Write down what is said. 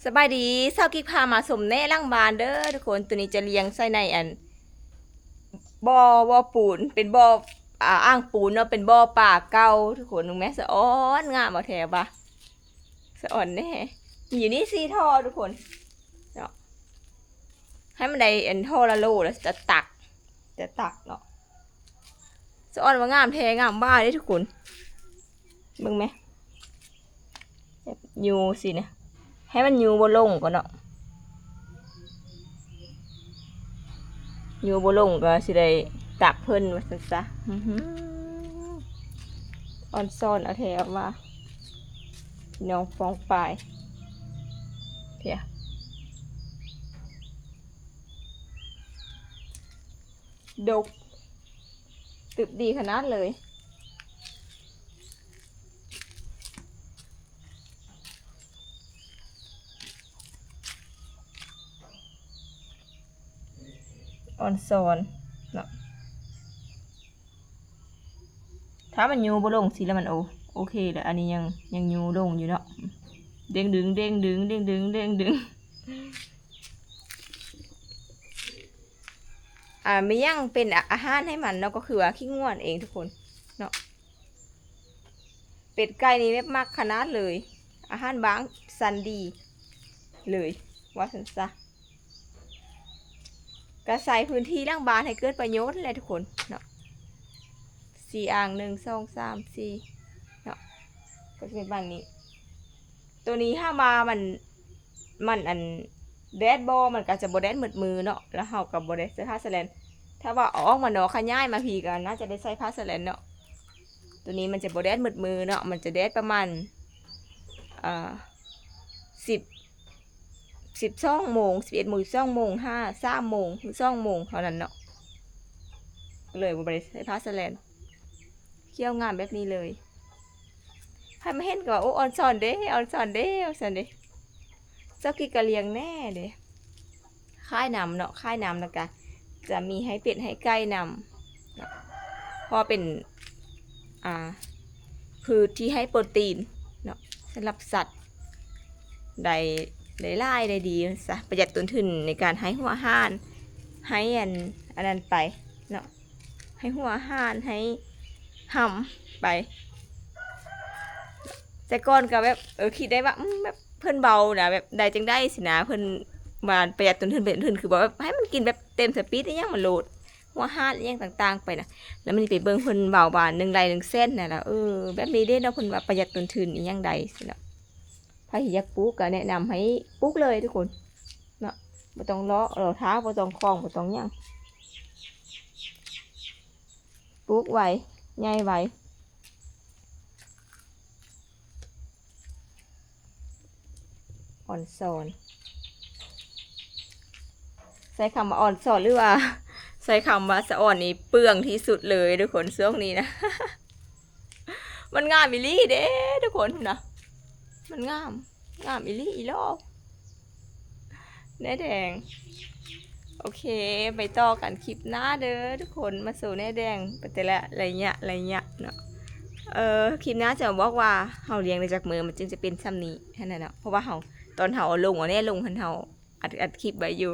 ສະບາຍດີ ຊາວກິກພາມາຊົມແນະຫຼັງບ້ານເດີທຸກຄົນ. ໂຕນີ້ຈະລ້ຽງໃສ່ໃນອັນ ບໍ່ ບໍ່ປູນ ເປັນບໍ່ ອ່າ ອ່າງປູນເນາະ ເປັນບໍ່ປາເກົ່າທຸກຄົນ. ເບິ່ງແມ ສະອອນງາມບໍ່ແທ້ບາ ສະອອນແດ່. ມີຢູ່ນີ້ສີ່ທໍ່ທຸກຄົນເນາະ. ໃຫ້ມັນໄດ້ອັນທໍ່ລະໂລແລ້ວຈະຕັກ ຈະຕັກເນາະ. ສະອອນວ່າງາມແທ້ງາມບາເດ້ທຸກຄົນ. ເບິ່ງແມ ແບບຢູ່ຊີ້ນະ ໃຫ້ມັນຢູ່ບໍ່ລົງກ່ອນເນາະ. ຢູ່ບໍ່ລົງກໍຊິໄດ້ຕັກເພິ່ນວ່າຊັ້ນຊະ. ອືຫື ອອນຊອນເອົາແທ້ວ່າ ພີ່ນ້ອງປ້ອງປາຍ ເພຍ ດົກ ຕຶບດີຂະໜາດເລີຍ. ອອນຊອນເນາະ. ຖ້າມັນຢູ່ບໍ່ລົງຊີ້ແລ້ວມັນໂອ ໂອເຄແລ້ວ. ອັນນີ້ຍັງ ຍັງຢູ່ລົງຢູ່ເນາະ. ເດ້ງດຶງ ເດ້ງດຶງ ເດ້ງດຶງ ເດ້ງດຶງ. ອ່າ ມີຫຍັງເປັນອາ ອາຫານໃຫ້ມັນເນາະ ກໍຄືວ່າຂີ້ງວດເອງທຸກຄົນເນາະ. ເປັດໄກ່ນີ້ແບບມັກຂະໜາດເລີຍ ອາຫານບ້າງຊັ້ນດີເລີຍວ່າຊັ້ນຊະ. ກະໃຊ້ພື້ນທີ່ຫຼັງບ້ານໃຫ້ເກີດປະໂຫຍດແຫຼະທຸກຄົນເນາະ. ສີ່ອ່າງ ໜຶ່ງ ສອງ ສາມ ສີ່ ເນາະ ກໍຈະເປັນປະມານນີ້. ໂຕນີ້ຖ້າວ່າມັນ ມັນອັນແດດບໍ່ ມັນກໍຈະບໍ່ແດດໝົດມື້ເນາະ ແລ້ວເຮົາກໍບໍ່ໄດ້ໃສ່ຜ້າສະແລນ. ຖ້າວ່າເອົາອອກມານອກ ຂະຫຍາຍມາພີ້ ກໍໜ້າຈະໄດ້ໃສ່ຜ້າສະແລນເນາະ. ໂຕນີ້ມັນຈະບໍ່ແດດໝົດມື້ເນາະ ມັນຈະແດດປະມານ ເອີ ສິບ ສິບສອງໂມງ ສິບເອັດໂມງ ສິບສອງໂມງ ຫາສາມໂມງ ຫຼື ສອງໂມງເທົ່ານັ້ນເນາະ. ກໍເລີຍບໍ່ໄດ້ໃສ່ຜ້າສະແລນ. ຂຽວງາມແບບນີ້ເລີຍ. ໃຜມາເຫັນກໍວ່າ ໂອ້ ອອນຊອນເດ້ ອອນຊອນເດ້ ວ່າຊັ້ນເດ້. ເຈົ້າກິກກໍລ້ຽງແນ່ເດ້ ຂາຍນຳເນາະ ຂາຍນຳ ແລ້ວກະຈະມີໃຫ້ເປັດໃຫ້ໄກ່ນຳເນາະ ເພາະວ່າເປັນ ອ່າ ພືດທີ່ໃຫ້ໂປຣຕີນເນາະ ສຳລັບສັດ ໄດ້ ໄດ້ຫຼາຍໄດ້ດີວ່າຊັ້ນຊະ. ປະຢັດຕົ້ນທຶນໃນການໃຫ້ຫົວອາຫານ ໃຫ້ອັນ ອັນນັ້ນໄປເນາະ. ໃຫ້ຫົວອາຫານ ໃຫ້ຫຳໄປ. ແຕ່ກ່ອນກໍແບບ ເອີ ຄິດໄດ້ວ່າ ອືມ ແບບເພິ່ນເວົ້ານະ ແບບໄດ້ຈັ່ງໃດຊີ້ນະ ເພິ່ນວ່າປະຢັດຕົ້ນທຶນ ປະຢັດຕົ້ນທຶນ ຄືວ່າແບບໃຫ້ມັນກິນແບບເຕັມສະປີດອີ່ຫຍັງມາໂລດ ຫົວອາຫານອີ່ຫຍັງຕ່າງໆໄປນະ. ແລ້ວມື້ນີ້ໄປເບິ່ງເພິ່ນເວົ້າວ່າໜຶ່ງໄຮ່ໜຶ່ງແສນນະ ແລ້ວ ເອີ ແບບນີ້ເດ້ເນາະ ເພິ່ນວ່າປະຢັດຕົ້ນທຶນອີ່ຫຍັງໃດຊີ້ເນາະ. ໃຜທີ່ຢາກປູກກໍແນະນຳໃຫ້ປູກເລີຍທຸກຄົນເນາະ ບໍ່ຕ້ອງລໍ ລໍຖ້າ ບໍ່ຕ້ອງຂອງ ບໍ່ຕ້ອງຫຍັງ. ປູກໄວ ໃຫຍ່ໄວ. ອອນຊອນ ໃຊ້ຄຳວ່າອອນຊອນ ຫຼືວ່າໃຊ້ຄຳວ່າສະອອນນີ້ເປືອງທີ່ສຸດເລີຍທຸກຄົນ ຊ່ວງນີ້ນະ. ມັນງາມອີ່ຫຼີເດ້ທຸກຄົນ ພຸ້ນນະ ມັນງາມ ງາມອີ່ຫຼີອີ່ຫຼໍ. ແນແດງ. ໂອເຄ ໄປຕໍ່ກັນຄລິບໜ້າເດີທຸກຄົນ ມາໂຊແນແດງໄປແຕ່ລະໄລຍະໄລຍະເນາະ. ເອີ ຄລິບໜ້າຈະບອກວ່າເຮົາລ້ຽງໄດ້ຈັກມື້ ມັນຈຶ່ງຈະເປັນຊ່ຳນີ້ຫັ້ນນະເນາະ ເພາະວ່າເຮົາ ຕອນເຮົາເອົາລົງ ເອົາແນລົງຫັ້ນ ເຮົາອັດ ອັດຄລິບໄວ້ຢູ່